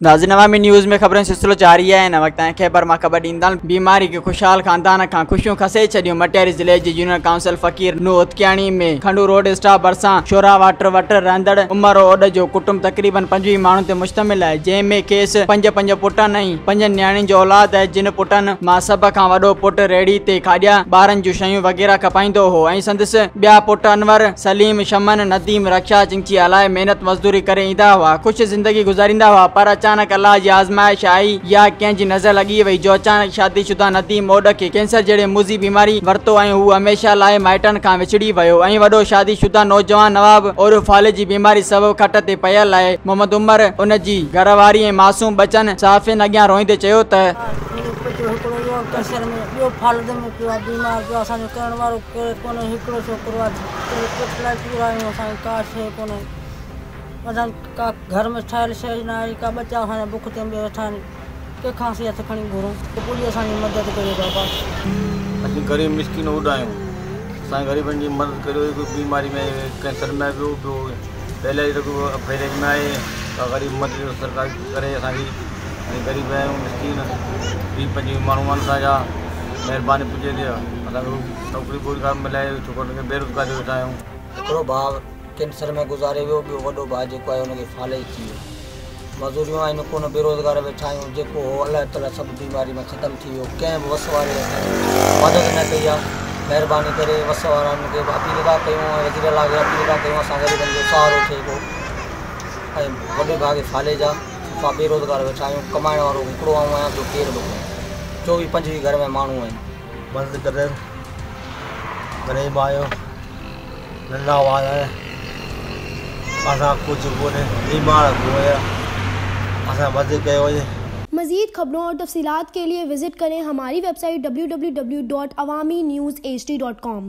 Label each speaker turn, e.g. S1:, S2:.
S1: ناظرين عوامي نيوز ۾ خبرن جو سلسلو جاري آهي هن وقت تائين خيبر مان خبر ڏيندا بيماري هڪ خوشحال خاندان کان خوشيون کسي ڇڏيون مٽياري ضلعي جي يونين ڪائونسل فقير نوح هوتڪياڻي ۾ کنڊو روڊ اسٽاپ ڀرسان شورا واٽر وٽ رهندڙ عمر اوڏ جو ڪٽنب تقريبن 25 ماڻهن تي مشتمل آهي جنهن ۾ کيس پنج پنج پٽن ۽ پنجن نياڻين جو اولاد آهي جن پٽن مان سڀ کان وڏو پٽ ريڙهي تي کاڄا ٻارن جون شيون وغيره کپائيندو هو ۽ سندس ٻيا پٽ انور، سليم، شمن، نديم رڪشا چنگچي هلائي محنت مزدوري ڪري ايندا هئا خوش زندگي گذاريندا هئا پر اچانڪ الله جي آزمائش آئي يا ڪنهن جي نظر لڳي وئي جو اچانڪ شادي شده نديم اوڏ کي ڪينسر جهڙي موذي بيماري ورتو ۽ هو هميشه لاء مائٽن کان وڇڙي ويو ۽ وڏو شادي شده نوجوان نواب اوڏ فالج جي بيماري سبب کٽ تي پيل آهي محمد عمر ان جي گهر واري ۽ معصوم ٻچن صحافين اڳيان روئيندي چيو ته.
S2: منهنجو پٽ هڪڙو اهو ڪينسر ۾ ٻيو فالج ۾ پيو آهي بيمار پيو آهي اسان جو ڪرڻ وارو ڪير ڪونهي هڪڙو ڇوڪرو آهي پٽ لاء پورا آهيون اسان کي ڪا شيء ڪونهي اسان ڪا گهر ۾ ٺاهيل شيء نه آهي ڪا ٻچا اسان جا بک تي ويٺا آهن ڪنهن کان اسين هٿ کڻي گهرون پڄي اسان جي مدد ڪريو بابا.
S3: اسين غريب مسڪين اوڏ آهيون اسان غريبن جي مدد ڪريو هڪ بيماري ۾ ڪينسر ۾ ٻيو ٻيو پهلي فيلج ۾ آهي ڪا غريب مدد سرڪار ڪري اسان جي اسين غريب آهيون مسڪين 20 25 ماڻهو آهن اسان جا مهرباني پڄي ٿي اسان کي نوڪري ٻوڪري ڪا ملائي ڇوڪرن کي بيروزگار ٿي ويٺا آهيون.
S4: هڪڙو ڀاء ڪينسر ۾ گذاري ويو ٻيو وڏو ڀاء جيڪو آهي ان کي فالج ٿي ويو مزوريون آهن ڪونه بيروزگار ويٺا آهيون جيڪو هو الله تعالي سڀ بيماري ۾ ختم ٿي ويو ڪنهن به وس واري اسان جي مدد نه ڪئي آهي مهرباني ڪري وس وارن کي به اپيل ٿا ڪيون ۽ وزير اعليٰ کي اپيل ٿا ڪيون اسان غريبن جو سهارو ٿئي ڪو ۽ وڏي ڀاء کي فالج آهي صفا بيروزگار ويٺا آهيون ڪمائڻ وارو هڪڙو آئون آهيان ٻيو ڪير به ڪونهي 24 25 گهر ۾ ماڻهو آهن.
S5: مدد ڪرين غريب آهيون ننڍا ٻار آهن اسان ڪجهه ڪونهي بيمار آهيون اسان مدد ڪيو وڃي.
S6: मज़ीद खबरों और तफसीलात के लिए विज़िट करें हमारी वेबसाइट www.awamiNewsHD.com।